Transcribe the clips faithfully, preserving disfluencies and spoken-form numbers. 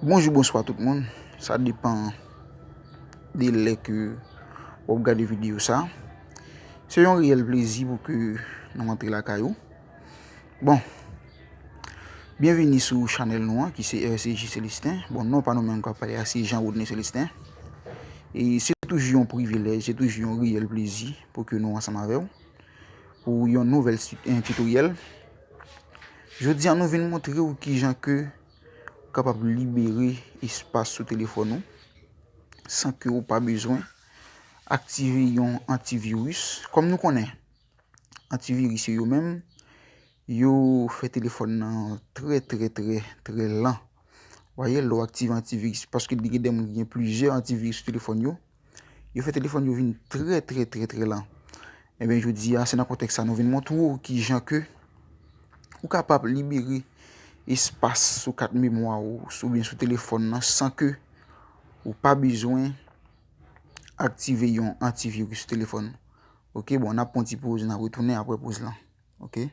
Bonjou, bonswa tout moun. Sa depann de lè ke w ap gade videyo sa. Se yon reyèl plezi pou ke nou antre lakay ou. Bon, byenvini sou chanèl nou an, ki se R C J Célestin. Bon, non pa nou menm k ap pale a, se Jean Rodney Célestin. E se toujou yon privilèj, se toujou yon reyèl plezi pou ke nou ansanm avè w pou yon nouvèl ti-, en, tutoriel. Jodi a, nou vin montre w kijan ke ou kapab libere espas sou telefòn ou san ke ou pa bezwen aktive yon antiviris. Kòm nou konnen, antiviris yo, yo menm, yo fè telefòn nan trè, trè, trè, trè lan. Ou wè, lè w aktive antiviris, paske gen de moun ki gen plizyè antiviris sou telefòn yo, yo fè telefòn yo vin trè, trè, trè, trè lan. Ebyen, jodi a, se nan kontèks sa nou vin montre w kijan ke ou kapab libere espas sou kat memwa ou, sou, oubyen sou telefòn nan, san ke ou pa bezwen aktive yon antiviris sou telefòn. Ok, bon, n ap pran ti poz, n ap retounen apre poz lan. Ok.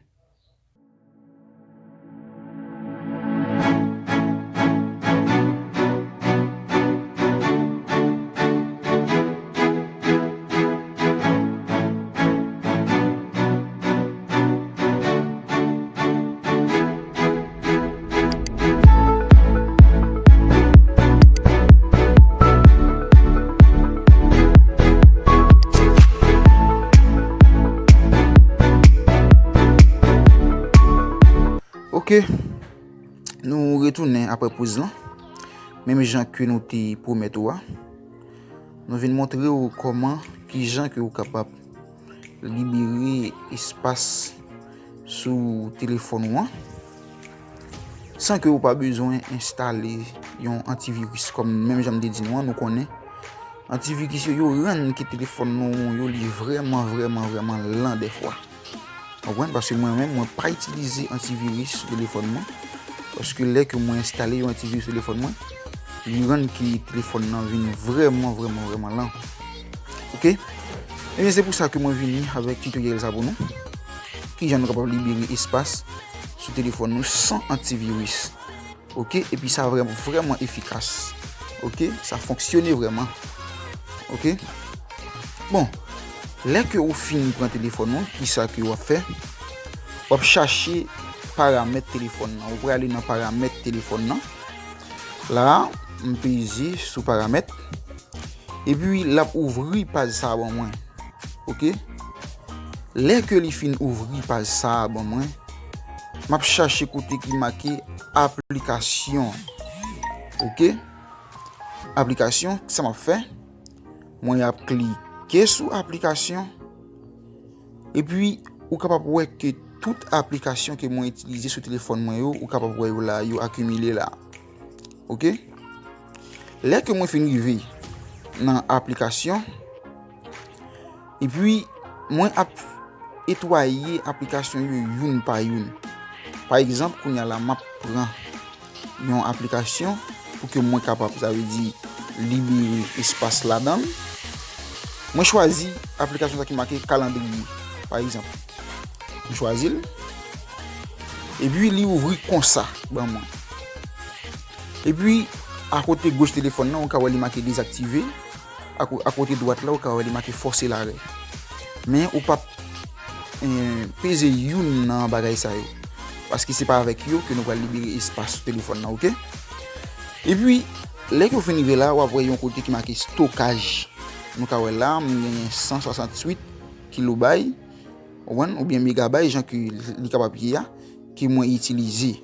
Ok, nou retounen apre poz lan. Menm jan ke nou te pwomèt ou a, nou vin montre w kòman, kijan ke ou kapab libere espas sou telefòn ou an, san ke ou pa bezwen enstale yon antiviris. Kòm menm jan m te di nou an, nou konnen antiviris yo, yo rann ke telefòn nou yo li vrèman, vrèman, vrèman lan dèfwa. Ou konprann? Paske mwen menm, mwen pa itilize antiviris sou telefòn mwen. Paske lè ke mwen enstale yon antiviris sou telefòn mwen, li rann ke telefòn nan vin vrèman, vrèman, vrèman lan. Ok? Ebyen, se pou sa ke mwen vini avèk tutoriel sa pou nou. Kijan nou kapab libere espas sou telefòn nou san antiviris. Ok? Epi sa vrèman, vrèman efikas. Ok? Sa fonksyone vrèman. Ok? Bon, lè ke ou fin pran telefòn ou, kisa ke w ap fè? W ap chache paramèt telefòn nan. Ou prale nan paramèt telefòn nan. La, m peze sou paramèt. Epi, l ap ouvri paj sa a ban mwen. Ok? Lè ke li fin ouvri paj sa a ban mwen, m ap chache kote ki make aplikasyon. Ok? Aplikasyon, sa m ap fè? Mwen ap klike sou aplikasyon. Epi, ou kapab wè ke tout aplikasyon ke mwen itilize sou telefòn mwen yo, ou kapab wè yo la, yo akimile la. Ok? Lè ke mwen fin rive nan aplikasyon, epi mwen ap netwaye aplikasyon yo youn pa youn. Pa egzanp, kounye a la, m ap pran yon aplikasyon pou ke mwen kapab, sa vle di, libere espas ladan l. Mwen chwazi aplikasyon sa ki make kalandriye, pa egzanp. M chwazi l. Epi li ouvri konsa ban mwen. Epi, akote goch telefòn nan, ou ka wè li make dezaktive. Ako-, akote dwat la, ou ka wè li make forcer l'arrêt. Men ou p ap, eh, peze youn nan bagay sa yo. Paske se pa avèk yo ke nou pral libere espas sou telefòn nan, ok? Epi, lè ke w fin rive la, w ap wè yon kote ki make stokaj. Nou ka wè la, m genyen san swasanntuit kilobay, ou konprann, oubyen megabay, jan ke li kapab ye a, ke mwen itilize.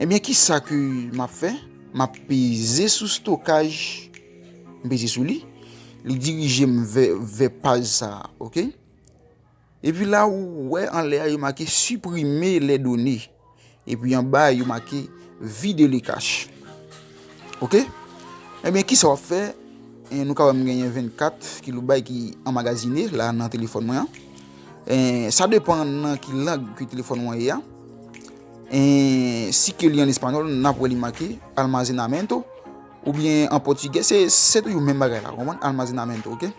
Ebyen, kisa ke m ap fè? M ap peze sou stokaj. M peze sou li. Li dirije m vè, vè paj sa a, ok? Epi la, ou wè anlè a, yo make supprimer les données. Epi anba a, yo make vide le cache. Ok? Ebyen, kisa w ap fè? E, nou ka wè m genyen vennkat kilobay ki anmagazine la nan telefòn mwen an. E, sa depann nan ki lang ke telefòn mwen ye a. E, si ke li an espanyòl, n ap wè li make almacenamiento. Oubyen an pòtigè, se, se toujou menm bagay la, w konprann? Almacenamiento, ok?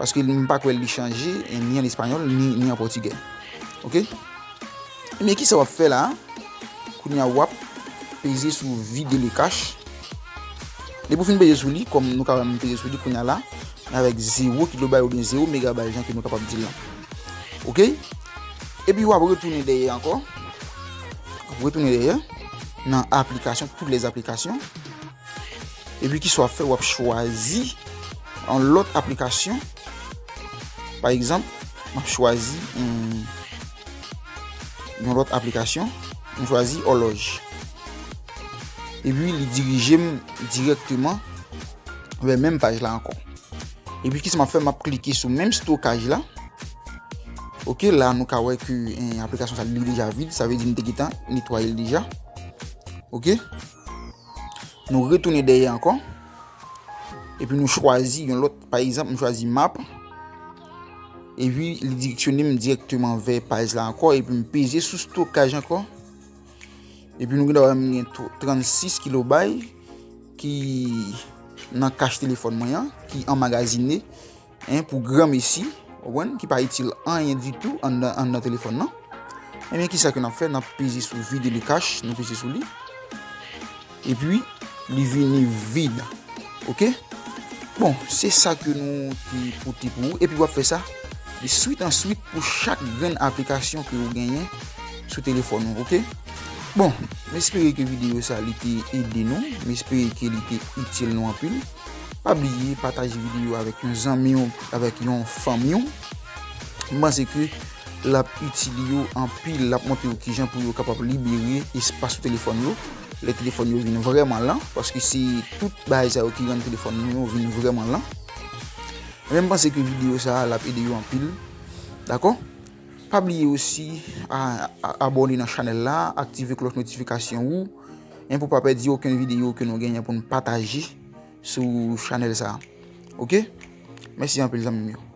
Paske m pa kwè li chanje, e ni an espanyòl, ni, ni an pòtigè. Ok? Ebyen, kisa w ap fè la a? Kounye a, w ap peze sou vide le cache. Depi w fin peze sou li, kòm nou ka wè m peze sou li kounye a la, men avèk zewo kilobay oubyen zewo megabay jan ke nou kapab di l la. Oke? Epi w ap retounen dèyè ankò. W ap retounen dèyè nan aplikasyon, toutes les applications. Epi kisa w ap fè, w ap chwazi yon lòt aplikasyon. Pa egzanp, m ap chwazi yon, yon lòt aplikasyon. M chwazi Horloge. Epi li dirije m dirèkteman vè menm paj la ankò. Epi kisa m ap fè, m ap klike sou menm stokaj la. Oke, la nou ka wè ke eh, aplikasyon sa li deja vid, sa vle di m te gentan netwaye l deja. Oke. Nou retounen dèyè ankò. Epi nou chwazi yon lòt, pa egzanp, m chwazi map. Epi li direksyone m dirèkteman vè paj la ankò, epi m peze sou stokaj ankò. Epi nou gen dwa m gen tw-, trannsis kilobay ki nan kach telefòn mwen an, ki anmagazine, en, pou granmesi, w konprann, ki pa itil anyen ditou anndan, anndan telefòn nan. Ebyen, kisa ke n ap fè? N ap peze sou vide le cache, nou peze sou li. Epi, li vini vid. Oke? Bon, se sa ke nou te pote pou ou. Epi w ap fè sa de swit an swit pou chak grenn aplikasyon ke ou genyen sou telefòn ou, oke? Bon, m espere ke videyo sa li te ede nou. M espere ke li te itil nou anpil. Pa bliye pataje videyo avèk yon zanmi w, avèk yon fanmi w. M panse ke l ap itil yo anpil, l ap montre yo kijan pou yo kapab libere espas sou telefòn yo. Lè telefòn yo vin vrèman lan, paske se tout bagay sa yo ki rann telefòn nou yo vin vrèman lan. Men m panse ke videyo sa a, l ap ede yo anpil. Dakò? Pa bliye osi a, a, abòne nan chanèl la, aktive klòch notifikasyon ou, en, pou pa pèdi okenn videyo ke nou genyen pou n pataje sou chanèl sa a. Oke? Mèsi anpil, zanmi m yo.